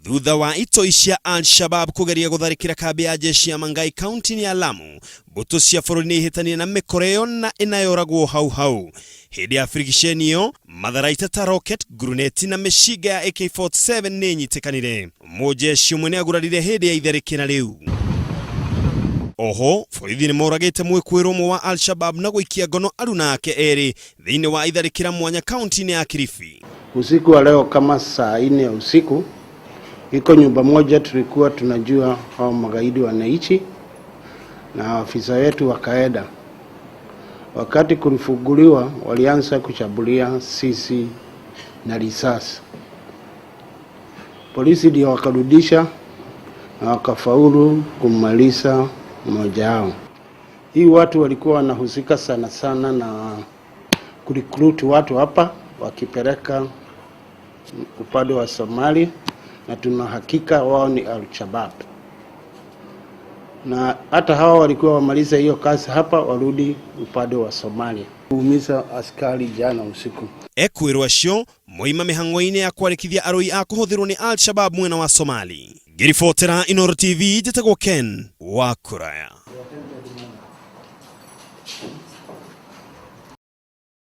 Thutha wa itoi cia Al-Shabab kũgeria gũtharĩkĩra kambĩ ya jeshi ya Mangai kaunti-inĩ ya Lamu, mbũtũ cia bũrũri nĩ ihĩtanire na mĩkora ĩyo na ĩna yoragwo hau hau. Hĩndĩ ya birigiceni ĩyo, matharaita ta rocket, nguruneti na mĩcinga ya AK-47 nĩ ĩnyitĩkanire. Mũjeshi ũmwe nĩ agurarire hĩndĩ ya itharĩkĩra rĩu. Oho, borithi nĩ moragĩte mwĩkũĩrwo ũmwe wa Al-Shabab na gũikia ngono aruna ake erĩ thĩinĩ wa itharĩkĩra mwanya kaunti-inĩ ya Kilifi. Usiku wa leo kama saa 4 ya usiku, iko nyumba moja tulikuwa tunajua hao magaidi wanaishi, na afisa wetu wakaenda. Wakati kulifunguliwa, walianza kushambulia sisi na risasi. Polisi ndio wakarudisha na wakafaulu kumaliza mmoja wao. Hii watu walikuwa wanahusika sana sana na kurecruit watu hapa wakipeleka upande wa Somalia, na tuna hakika wao ni Al-Shabaab, na hata hawa walikuwa wamaliza hiyo kazi hapa warudi upande wa Somalia. Kuumiza askari jana usiku. Ekwĩrwo acio moima mĩhang'o-inĩ ya kwarĩkithia arũi a kũhũthĩrwo nĩ Al-Shabab mwena wa Somali. Ngĩribotera Inooro TV, njĩtagwo Ken wa Kũraya.